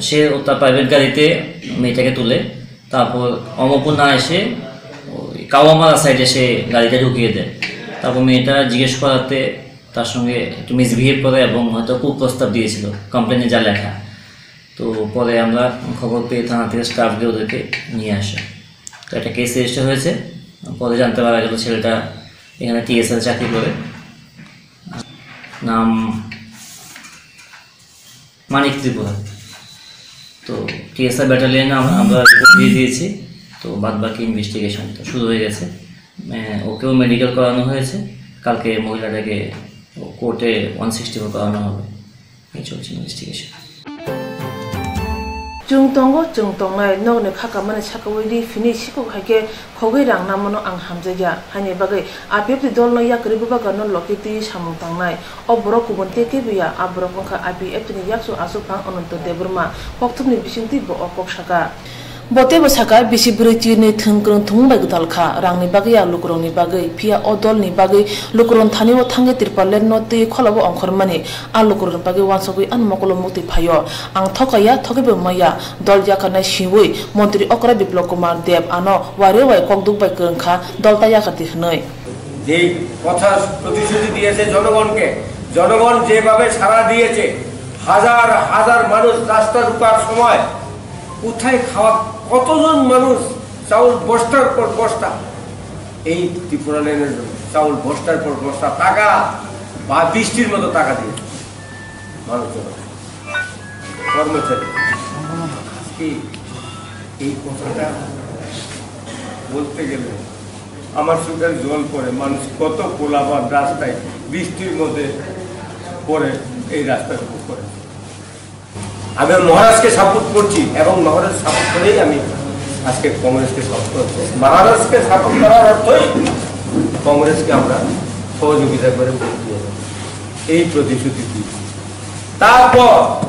সে ও তার প্রাইভেট গাড়িতে মেয়েটাকে তুলে, তারপর অমরপুর না এসে ওই কাওয়ামারা সাইডে সে গাড়িটা ঢুকিয়ে দেয়। তারপর মেয়েটা জিজ্ঞেস করাতে তার সঙ্গে একটু মিসবিহেভ করে এবং হয়তো কুপ্রস্তাব দিয়েছিল, কমপ্লেনে যা লেখা। তো পরে আমরা খবর পেয়ে থানা থেকে স্টাফ গিয়ে ওদেরকে নিয়ে আসে। তো একটা কেস রেজিস্টার হয়েছে। পরে জানতে পারা গেল ছেলেটা এখানে টিএসএল চাকরি করে। নাম মানিক ত্রিপুরা। তো টিএসআর ব্যাটালিয়নে আম-, আমরা রিপোর্ট দিয়ে দিয়েছি। তো বাদ বাকি ইনভেস্টিগেশন তো শুরু হয়ে গেছে। আহ, ওকেও মেডিকেল করানো হয়েছে। কালকে মহিলাটাকে কোর্টে ওয়ান সিক্সটি ফোর করানো হবে। এই চলছে investigation. Chwng tongo, chwng tongnai, nokni kha kamani sakaui ri phini sikok hai khe khogwi rang namano ang hamjakya, haini bagwi A P F ni dolno yakarwi bubagrano loki twiwi samung tangnai. O borok kubun tei kebo ya, a borok wngkha I P F T ni yakchu achukphang Ananto Debbarma, kokthumni bisingtwi bo o kok saka. Bo teibo saka, bisi bwrwi chirni thwng kwrwng thwngmung bai gwdal kha, rangni bagwi ya lukurokni bagwi, phiya o dolni bagwi lukurok thani-o thangwi Tipraland no twiwi kholabo ongkhormani, a lukurokni bagwi uansugwi ano mokolo muktwi phaio. Ang thokaya, thokwibo maya, dol yakarnai siwi Montri Okra Biplab Kumar Deb ano wario wai kokduk bai kwrwng kha, dol ta yakardi hwnwi. যে কথা প্রতিশ্রুতি দিয়েছে জনগণকে, জনগণ যেভাবে সাড়া দিয়েছে, হাজার হাজার মানুষ রাস্তা রুকার সময় কোথায় খাওয়া, কতজন মানুষ চাউল বস্তার পর বস্তা, এই ত্রিপুরা লেনের জন্য চাউল বস্তার পর বস্তা টাকা বা বৃষ্টির মতো টাকা দিয়েছে মানুষজন, কর্মচারী। আজকে এই কথাটা বলতে গেলে আমার চোখের জল পড়ে, মানুষ কত পোলাপান রাস্তায় বৃষ্টির মধ্যে পড়ে এই রাস্তার উপর পড়ে। আমি মহারাজকে সাপোর্ট করছি এবং মহারাজ সাপোর্ট করেই আমি আজকে কংগ্রেসকে সাপোর্ট করছি। মহারাজকে সাপোর্ট করার অর্থই কংগ্রেসকে আমরা সহযোগিতা করে ভোট দিয়ে দেব, এই প্রতিশ্রুতি দিয়েছি। তারপর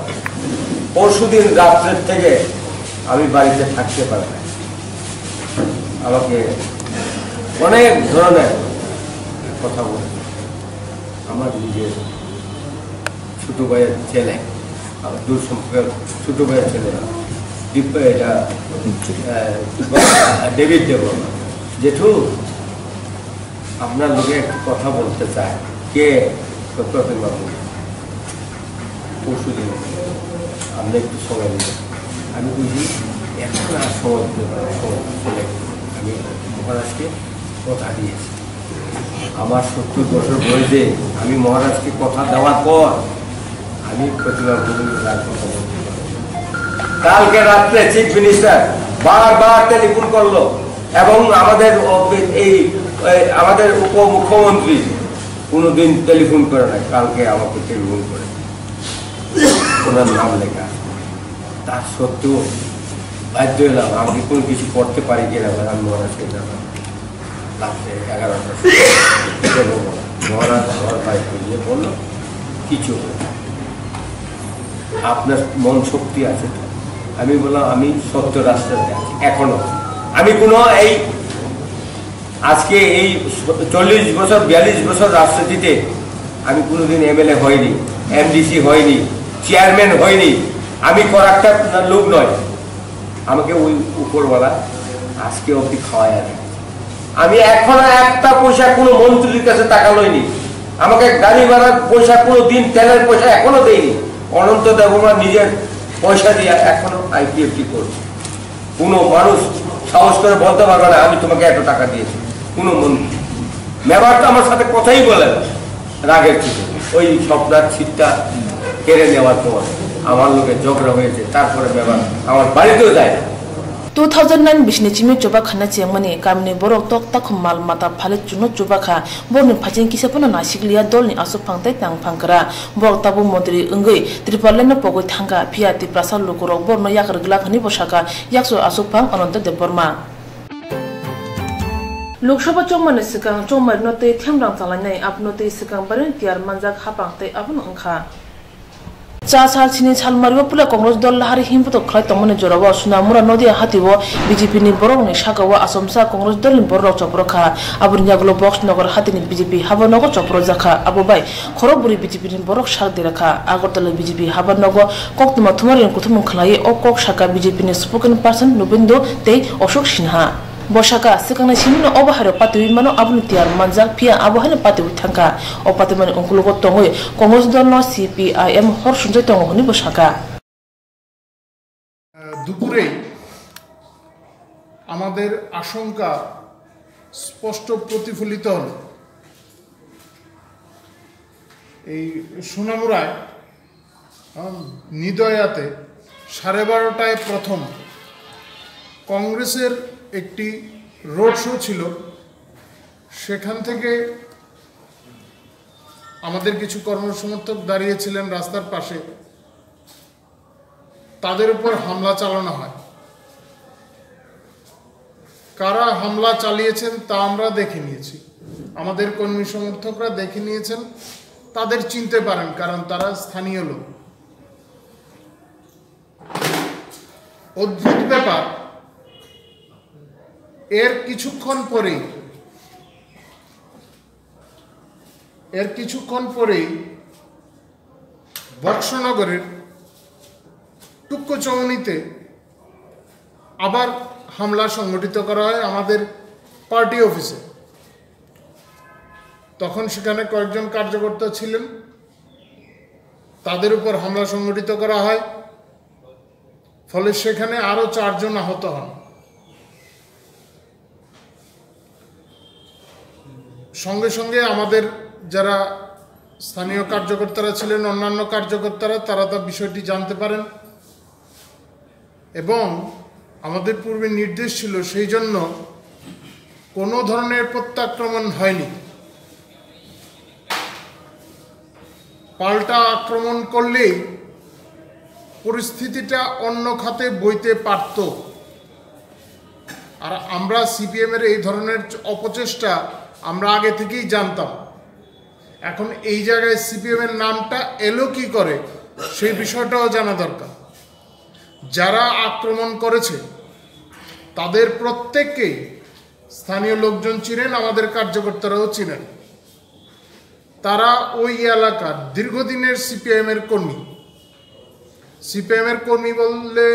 পরশুদিন রাত্রের থেকে আমি বাড়িতে থাকতে পারি না। আমাকে অনেক ধরনের কথা বলেছে। আমার নিজের ছোট ভাইয়ের ছেলে, আমার দূর সম্পর্কের ছোট ভাইয়ের ছেলে, দীপ-, এটা, আহ, কি বলে, ডেভিড দেববর্মা। জেঠু, আপনার লগে একটু কথা বলতে চায়। কে? ডক্টর প্রেমবাবু। পরশুদিন আমরা একটু সময় দিলাম। আমি বুঝি এখন আর সময় দিতে পারি, সময় চলে গেছে। আমি মহারাজকে কথা দিয়েছি। আমার সত্তর বছর বয়সে আমি মহারাজকে কথা দেওয়ার পর আমি প্রতিমা ভৌমিক রাজকথা বলতে পারি। কালকে রাত্রে চিফ মিনিস্টার বারবার টেলিফোন করলো এবং আমাদের অফি-, এই, এই আমাদের উপমুখ্যমন্ত্রী কোনোদিন টেলিফোন করে না, কালকে আমাকে টেলিফোন করে, ওনার নাম লেখা। তার সত্ত্বেও বাধ্য হলাম, আমি কোনো কিছু করতে পারি কিনা, আমি মহারাজকে জানালাম। রাত্রে এগারোটার সময় বলবো না। মহারাজ আমার বাড়িতে গিয়ে বললো, "কিছু হবে না। আপনার মন শক্তি আছে তো?" আমি বললাম, "আমি সত্য রাস্তাতে আছি এখনো।" আমি কোনো এই, আজকে এই চল্লিশ বছর, বিয়াল্লিশ বছর রাজনীতিতে আমি কোনোদিন এমএলএ হয়নি, এমডিসি হয়নি, চেয়ারম্যান হয়নি। আমি করাপ্টেড লোক নয়। আমাকে ওই উপরওয়ালা আজকে অবধি খাওয়ায় আর। আমি এখনো একটা পয়সা কোনো মন্ত্রীর কাছে টাকা লইনি। আমাকে গাড়ি ভাড়ার পয়সা, কোনো দিন তেলের পয়সা এখনো দেয়নি। অনন্ত দেববর্মা নিজের পয়সা দিয়ে এখনো আইপিএফটি করছে। কোনো মানুষ সাহস করে বলতে পারবে না, "আমি তোমাকে এত টাকা দিয়েছি।" কোনো মন্ত্রী, মেবার তো আমার সাথে কথাই বলে না। রাগের চোটে ওই স্বপ্নার সিটটা কেড়ে নেওয়ার পর আমার লোকের ঝগড়া হয়েছে, তারপরে মেবার আমার বাড়িতেও যায় না। Two thousand nine bisini chimi chuba khana chengmani kamini borok tok takhum mal mata phali chwngno chuba kha. Borokni phaising kisa phano nasikliya dolni aswk phang tei tang phang kwra. Borok tabuk montri wngwi Tipralandno pogwi thangkha, phiya Tiprasa lukurok borokno yakar glak hwnwi bo sakha, yakchu aswk phang Ananta Debbarma. Lok Sabha chongmani swkang chongmarino tei themrang chalainai, abono tei swkang barino tiyar manjak haphang tei abono wngkha. Cha sal sini salmario puila Congress dol lahari himputok khlai tongmani jorao Sunamura Nodia hatio B J P ni borokni sakao achomsa Congress dolni bororok chopro kha. Aboni yagulo Box Nagar hatini B J P haba nogo chopro jakha. Abo bai khorok bwrwi B J P ni borok sak dera kha. Agartala B J P haba nogo koktwma thumarino kuthumung khlaiwi o kok sakha B J P ni spokesperson Nobendra tei Ashok Sinha. Bo sakha, swkangni simino obo hairok patiwi mano, aboni tiyar manjak, phiya abo haino patiwi thangkha. O patimani ungkulugo tongwi Congress dolno C P I M hor sumjai tongo hwnwi bo sakha. দুপুরেই আমাদের আশঙ্কা স্পষ্ট প্রতিফলিত হল। এই সোনামুড়ায় আম, নিদয়াতে সাড়ে বারোটায় প্রথম কংগ্রেসের একটি রোড শো ছিল। সেখান থেকে আমাদের কিছু কর্মসমর্থক দাঁড়িয়েছিলেন রাস্তার পাশে, তাদের উপর হামলা চালানো হয়। কারা হামলা চালিয়েছেন তা আমরা দেখে নিয়েছি, আমাদের কর্মী সমর্থকরা দেখে নিয়েছেন, তাদের চিনতে পারেন, কারণ তারা স্থানীয় লোক। অদ্ভুত ব্যাপার, এর কিছুক্ষণ পরেই, এর কিছুক্ষণ পরেই বক্সনগরের টুক্কো চৌনিতে আবার হামলা সংঘটিত করা হয় আমাদের পার্টি অফিসে। তখন সেখানে কয়েকজন কার্যকর্তা ছিলেন, তাদের উপর হামলা সংঘটিত করা হয়, ফলে সেখানে আরও চারজন আহত হন। সঙ্গে সঙ্গে আমাদের যারা স্থানীয় কার্যকর্তারা ছিলেন, অন্যান্য কার্যকর্তারা, তারা তা বিষয়টি জানতে পারেন এবং আমাদের পূর্বে নির্দেশ ছিল, সেই জন্য কোনো ধরনের প্রত্যাক্রমণ হয়নি। পাল্টা আক্রমণ করলেই পরিস্থিতিটা অন্য খাতে বইতে পারত। আর আমরা সিপিএম এর এই ধরনের অপচেষ্টা আমরা আগে থেকেই জানতাম। এখন এই জায়গায় সিপিএম এর নামটা এলো কি করে, সেই বিষয়টাও জানা দরকার। যারা আক্রমণ করেছে, তাদের প্রত্যেককেই স্থানীয় লোকজন চিনেন, আমাদের কার্যকর্তারাও চিনেন। তারা ওই এলাকার দীর্ঘদিনের সিপিআইএম এর কর্মী। সিপিআইএম এর কর্মী বললে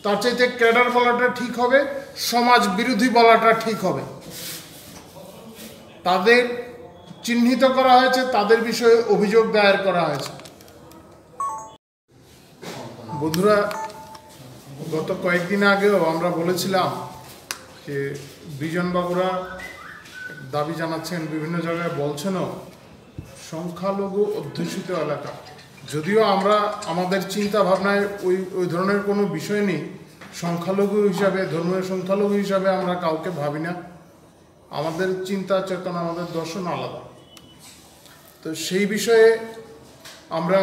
তার চাইতে ক্যাডার বলাটা ঠিক হবে, সমাজ বিরোধী বলাটা ঠিক হবে। তাদের চিহ্নিত করা হয়েছে, তাদের বিষয়ে অভিযোগ দায়ের করা হয়েছে। বন্ধুরা, গত কয়েকদিন আগেও আমরা বলেছিলাম যে বিজন বাবুরা দাবি জানাচ্ছেন, বিভিন্ন জায়গায় বলছেনও, সংখ্যালঘু অধ্যুষিত এলাকা। যদিও আমরা আমাদের চিন্তা ভাবনায় ওই, ওই ধরনের কোনো বিষয় নেই, সংখ্যালঘু হিসাবে, ধর্মীয় সংখ্যালঘু হিসাবে আমরা কাউকে ভাবি না। আমাদের চিন্তা চেতনা, আমাদের দর্শন আলাদা। তো সেই বিষয়ে আমরা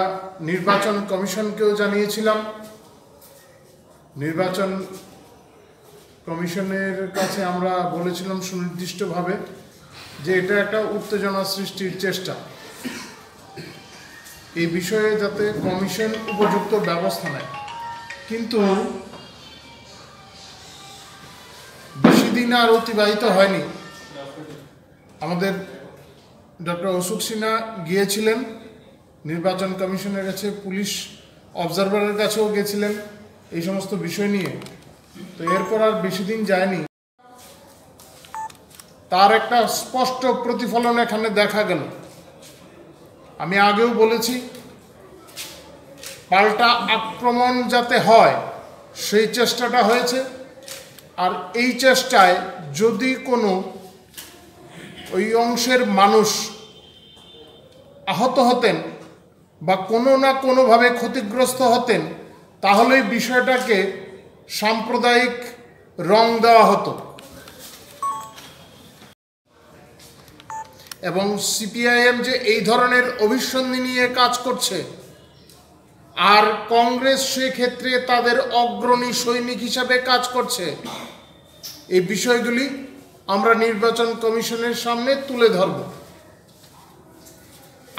নির্বাচন কমিশনকেও জানিয়েছিলাম। নির্বাচন কমিশনের কাছে আমরা বলেছিলাম সুনির্দিষ্টভাবে যে এটা একটা উত্তেজনা সৃষ্টির চেষ্টা, এই বিষয়ে যাতে কমিশন উপযুক্ত ব্যবস্থা নেয়। কিন্তু বেশি দিন আর অতিবাহিত হয়নি। আমাদের ডক্টর অশোক সিনহা গিয়েছিলেন নির্বাচন কমিশনের কাছে, পুলিশ অবজারভারের কাছেও গেছিলেন এই সমস্ত বিষয় নিয়ে। তো এরপর আর বেশি দিন যায়নি। তার একটা স্পষ্ট প্রতিফলন এখানে দেখা গেল। আমি আগেও বলেছি, পাল্টা আক্রমণ যাতে হয়, সেই চেষ্টাটা হয়েছে। আর এই চেষ্টায় যদি কোনো ওই অংশের মানুষ আহত হতেন বা কোনো না কোনোভাবে ক্ষতিগ্রস্ত হতেন, তাহলে এই বিষয়টাকে সাম্প্রদায়িক রং দেওয়া হতো এবং সিপিআইএম যে এই ধরনের অভিসন্ধি নিয়ে কাজ করছে, আর কংগ্রেস সেক্ষেত্রে তাদের অগ্রণী সৈনিক হিসাবে কাজ করছে, এই বিষয়গুলি আমরা নির্বাচন কমিশনের সামনে তুলে ধরব।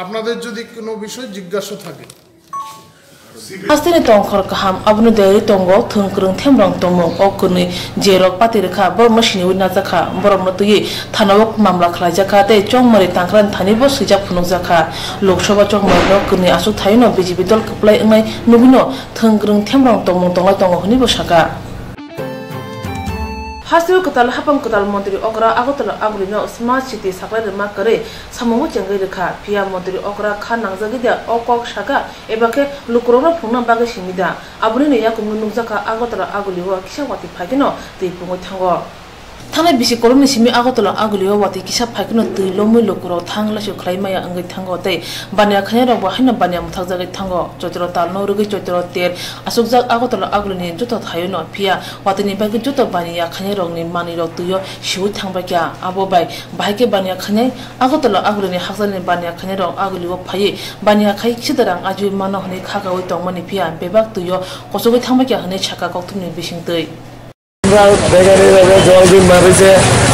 আপনাদের যদি কোনো বিষয় জিজ্ঞাসা থাকে। Hasteni tongkhor kaham, aboni dayari tongo thwng kwrwng themrong tongmung. O kwnwi je rok pati rwkha, borokno siniwi najakha, borokno twiwi thanao mamla khlaijakha tei chongmari tangkran thani bo swijak phunukjakha. Lok Sabha chongmari no kwnwi achuk thaino B J P dol kwplai wngnai nugwino thwng kwrwng themrong tongmung tonglai tongo hwnwi bo sakha. Hasteo kwtal hapang kwtal montri okra Agartala Agulino smart city saklai rwma kwrwi samungo chengwi rwkha, phiya montri okra kha nangjagwi da o kok sakha eba khe lukurokno phunukna bagwi simi da? Abonino yakungno nukjakha Agartala Agulio kisa watwi phaikhe no twi pungwi thango. Thangnai bisi kolomni simi Agartala Agulio watwi kisa phaikhe no twi lomwi lukurok thang laisio khlai maya wngwi thango tei baniya khainairokbo haino baniya mwthakjagwi thango. Choitro talno rwgwi choitro ter achukjak Agartala Agulini joto thaio no, phiya watwini bagwi joto baniya khainairokni manwirok twio siui thangbaikha. Abo bai bahai khe baniya khainai Agartala Agulini hakchalni baniya khainairok Agulio phaiwi baniya khai kisa da rang ajiui mano hwnwi khakaui tongmani, phiya bebak twio kochogwi thangbaikha hwnwi sakha kokthumni bisingtwi. আমরা বেকারি এলাকায় জল দিন মারিছে,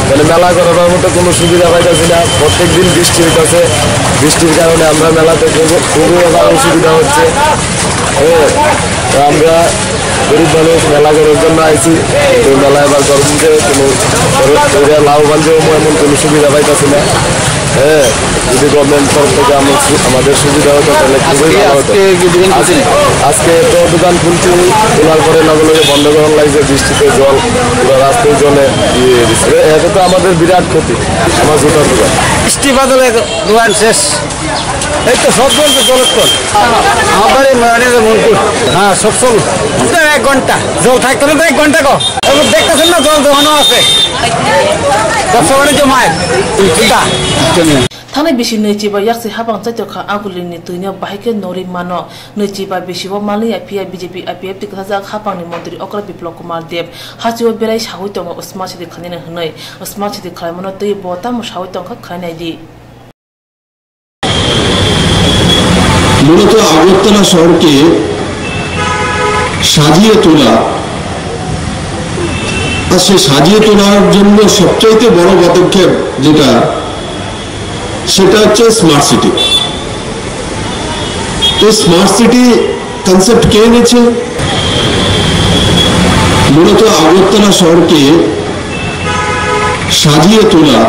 মানে মেলা করার মতো কোনো সুবিধা পাইতেছি না। প্রত্যেক দিন বৃষ্টি হইতেছে, বৃষ্টির কারণে আমরা মেলাতে খুব, খুবই আমার অসুবিধা হচ্ছে। হ্যাঁ, তো আমরা গরিব মানুষ, মেলা করার জন্য আইছি, তো মেলা এবার গরম দিনে কোনো এরা লাভবান যে হবো এমন কোনো সুবিধা পাইতেছি না। হ্যাঁ, যদি গভর্নমেন্ট তরফ থেকে আমার সু-, আমাদের সুবিধা হতো, তাহলে খুবই আজকে, ভালো হতো। আজকে কি দোকান খুলছেন? আজ-, আজকে তো দোকান খুলছি, খোলার পরে লগে লগে বন্ধ করার লাগছে, বৃষ্টিতে জল পুরো রাস্তায় জলে ইয়ে হয়ে গেছে। এ-, এটা তো আমাদের বিরাট ক্ষতি, আমার জুতার দোকান। বৃষ্টি বাদলে দোকান শেষ, এই তো সব জল তো জলের তল। আমার বাড়ি মানে মনপুর। হ্যাঁ, সব সব। এক ঘন্টা জল থাকতো না তো এক ঘন্টা কো। দেখতেছেন না, জল জমানো আছে। ব্যবসা বাণিজ্য মায়ের চিন্তা। Thangnai bisi nwi chiba yaksi hapang chaitokha Agulini twino bahai khe norwi mano. Nwi chiba bisi o manliya, phiya B J P I P F T kwthajak hapangni montri okra Biplab Kumar Deb hasteo berai saui tongo smart city khlainani hwnwi. Smart city khlaimano twi bo tamo saui tongkha khlai naidi. মূলত আগরতলা শহরকে সাজিয়ে তোলা, আর সে সাজিয়ে তোলার জন্য সবচাইতে বড় পদক্ষেপ যেটা, সেটা হচ্ছে স্মার্ট সিটি। এই স্মার্ট সিটি কনসেপ্ট কে এনেছে? মূলত আগরতলা শহরকে সাজিয়ে তোলা,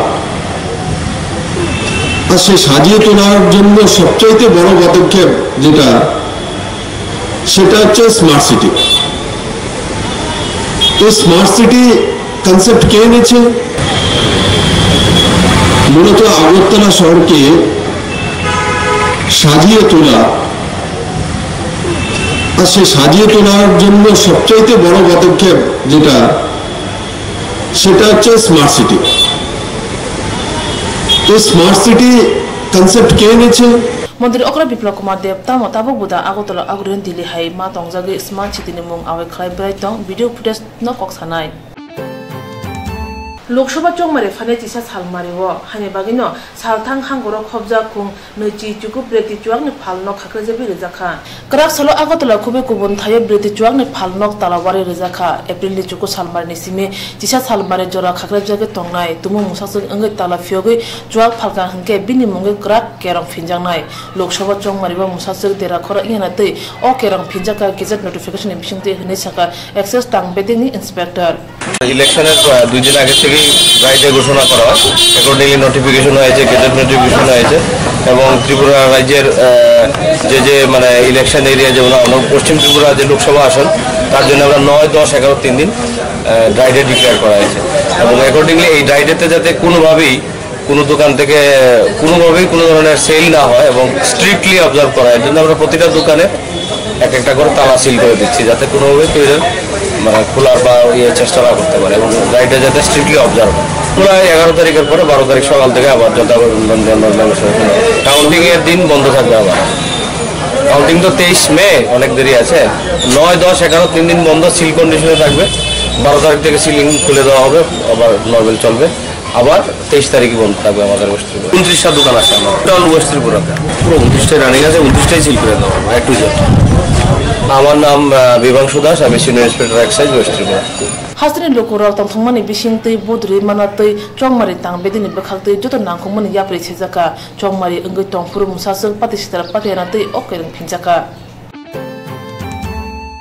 আর সে সাজিয়ে তোলার জন্য সবচাইতে বড় পদক্ষেপ যেটা, সেটা হচ্ছে স্মার্ট সিটি। এই স্মার্ট সিটি কনসেপ্ট কে এনেছে? মূলত আগরতলা শহরকে সাজিয়ে তোলা, আর সে সাজিয়ে তোলার জন্য সবচাইতে বড় পদক্ষেপ যেটা, সেটা হচ্ছে স্মার্ট সিটি। এই স্মার্ট সিটি কনসেপ্ট কে এনেছে? Montri okra Biplab Kumar Deb tamo tabuk buda Agartala Agulino Delhi hai ma tongjagwi smart city ni mung awai khlai bwrai tong, video footage no kok sanai. Lok Sabha chongmari phainai chisa salmari o, haini bagwino salthang hangoro khobjak khung nwichi chuku breti chuakni phalno khakrejagwi rwjakha. Kwrak salo Agartala khubui kubun thaio breti chuakni phalnok talawari rwjakha. Aprilni chuku salmarini simi chisa salmari jora khakrejagwi tongnai. Tumung mwsaswk wngwi tala phiyogwi chuak phalkha hwnkhe bini mungwi kwrak kerong phinjaknai. Lok Sabha chongmari o mwsaswk dera khoro wngya na twi o kerong phinjakha gazette notification ni bisingtwi hwnwi sakha Excise tang bedekni inspector. ইলেকশনের, আহ, দুই দিন আগে থেকেই dry day ঘোষণা করা হয়। Accordingly notification হয়েছে, gazette notification হয়েছে এবং ত্রিপুরা রাজ্যের, আহ, যে যে, মানে, ইলেকশন এরিয়া, যেমন আমরা পশ্চিম ত্রিপুরা যে লোকসভা আসন, তার জন্য আমরা নয়, দশ, এগারো তিন দিন, আহ, ড্রাই ডে ডিক্লেয়ার করা হয়েছে এবং অ্যাকর্ডিংলি এই ড্রাই ডেতে যাতে কোনোভাবেই কোনো দোকান থেকে কোনোভাবেই কোনো ধরনের সেল না হয় এবং স্ট্রিক্টলি অবজার্ভ করা হয়। এর জন্য আমরা প্রতিটা দোকানে এক একটা করে তালা সিল করে দিচ্ছি, যাতে কোনোভাবেই কেউ যেন, মানে, খোলার বা ইয়ে চেষ্টা না করতে পারে এবং ড্রাই ডে যাতে স্ট্রিক্টলি অবজার্ভ হয়। খোলা হয় এগারো তারিখের পরে, বারো তারিখ সকাল থেকে আবার যত কাউন্টিং এর দিন বন্ধ থাকবে আবার। কাউন্টিং তো তেইশ মে, অনেক দেরি আছে। নয়, দশ, এগারো তিন দিন বন্ধ, সিল কন্ডিশনে থাকবে। বারো তারিখ থেকে সিলিং খুলে দেওয়া হবে, আবার নর্মাল চলবে। আবার তেইশ তারিখই বন্ধ থাকবে আমাদের ওয়েস্ট ত্রিপুরা। ঊনত্রিশটা দোকান আছে আমার, টোটাল ওয়েস্ট ত্রিপুরাতে। পুরো ঊনত্রিশটাই রানিং আছে, ঊনত্রিশটাই সিল করে দেওয়া হবে, এ টু জেড। আমার নাম, আহ, বিভাংশু দাস, আমি senior inspector excise, West Tripura. Hasteni lukurok tongthokmani bising twi budri mana twi chongmari tang bedini bwkhak twi joto nangkukmani yapri sijaka. Chongmari wngwi tongphuru mwsaswk pati sitra patiyana twi o kwrwng phinjaka.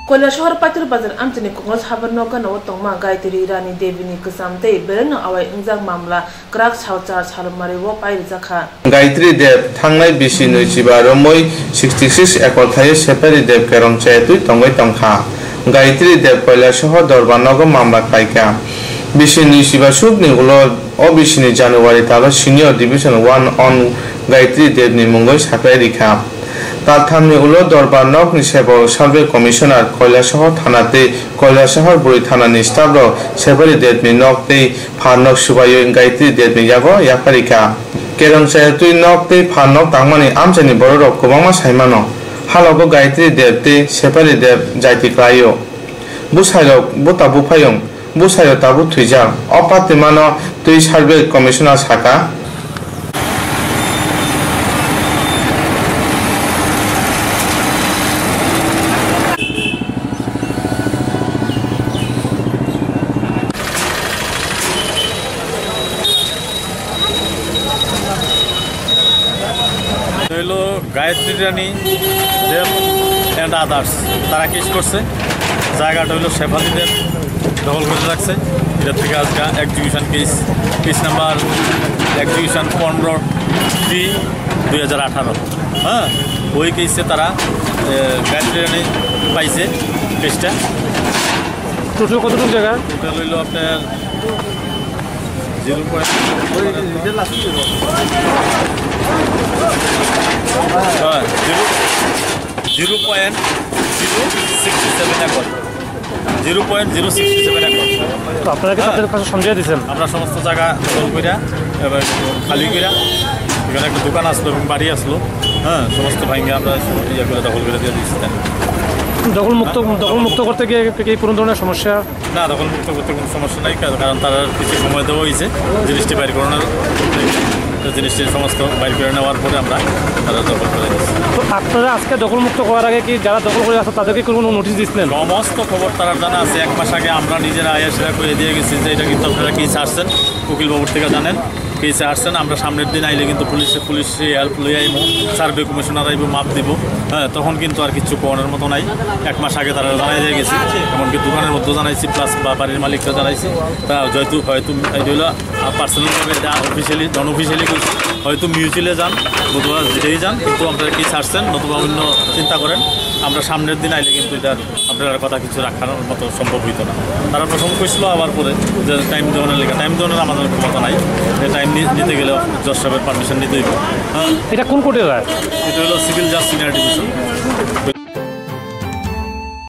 Koilasohor Paithor Bazar amchaini Congress habar no gana o tongma Gayatri Rani Devi ni kwcham tei belai no awai wngjak mamla kwrak sal char salmari o pai rijak kha. Gayatri Dev thangnai bisi nwi chiba romwi sixty six ekor thaio Separi Dev kerong chayatwi tongwi tongkha. Gayatri Dev Koilasohor Dorbar nogo mamla khlaikha. Bisi nwi chiba sukni ulo o bisini January talo Senior Division one on Gayatri Dev ni mungwi saklai rikha. Talthamni ulo Dorbar nokni sebok Survey Commissioner, Koilasohor thana tei Koilasohor bwrwi thanani staff rok Separi Dev ni nok tei pharnok subaiwi Gayatri Dev ni yago yapharikha. Kerong chayatwi nok tei pharnok tangmani amchaini bororok kwbangma saimano. Halogo Gayatri Dev tei Separi Dev jaiti klaio. Bwsairok bo tabuk phaiyung, bwsairok tabuk thwijak. O patwimano twi Survey Commissioner saka. হইল গায়ত্রী রানী দেব and others, তারা কেস করছে। জায়গাটা হইল শেফালি দেব দখল করে রাখছে। এটা থেকে আজকে execution case, case number execution পনেরো থ্রি দুই হাজার আঠারো। হ্যাঁ, ওই কেসে তারা, এ, গায়ত্রী রানী পাইছে কেসটা। টোটাল কতটুকু জায়গা? টোটাল হইল আপনার জিরো পয়েন্ট, হ্যাঁ, zero, zero point zero sixty seven acre, zero point zero sixty seven acre. তো আপনারা কি হ্যাঁ। তাদের কাছে সমঝে দিয়েছেন? আমরা সমস্ত জায়গা দখল করিয়া এবং খালি করিয়া এখানে একটা দোকান আসলো এবং বাড়ি আসলো, হ্যাঁ, সমস্ত ভাঙে আমরা ইয়ে করে দখল করে দিয়ে দিচ্ছি তাই। দখল মুক্ত, দখল মুক্ত করতে গিয়ে কি কোনো ধরনের সমস্যা? না, দখল মুক্ত করতে কোনো সমস্যা নাই, কারণ, কারণ তারা কিছু সময় দেওয়া হয়েছে জিনিসটি বাইর করানোর, তো জিনিসটি সমস্ত বাইর করে নেওয়ার পরে আমরা তারা দখল করে দিচ্ছি। তো আপনারা আজকে দখল মুক্ত করার আগে কি যারা দখল করে আছে তাদেরকে কোনো নোটিশ দিচ্ছিলেন? সমস্ত খবর তারা জানা আছে। এক মাস আগে আমরা নিজেরা আয়া সেটা করে দিয়ে গেছি যে এটা কিন্তু আপনারা কি ছাড়ছেন, উকিল বাবুর থেকে জানেন। কেসে আসছেন, আমরা সামনের দিন আইলে কিন্তু পুলিশে, পুলিশে হেল্প লই আইবো, সার্ভে কমিশনার আইবো, মাপ দিব। হ্যাঁ, তখন কিন্তু আর কিছু করার মতো নাই। এক মাস আগে তারা জানাই দিয়ে গেছি, এমনকি দোকানের মধ্যেও জানাইছি, প্লাস বা বাড়ির মালিককে জানাইছি। তা যেহেতু হয়তো এটা হলো পার্সোনাল ভাবে, এটা অফিসিয়ালি, নন অফিসিয়ালি কইছি, হয়তো মিউচুয়ালি যান, বুধবার যেটাই যান, কিন্তু আপনারা কি ছাড়ছেন, নতুবা অন্য চিন্তা করেন। আমরা সামনের দিন আইলে কিন্তু এটা আপনারা কথা কিছু রাখার মতো সম্ভব হইতো না। তারা প্রথম কইছিল আবার পরে যে টাইম দেওয়ানোর লেগে, টাইম দেওয়ানোর আমাদের ক্ষমতা নাই, যে টাইম নি-, নিতে গেলে জজ সাহেবের পারমিশন নিতে হইব। হ্যাঁ, এটা কোন কোর্টের রায়? এটা হলো সিভিল জাজ সিনিয়র ডিভিশন।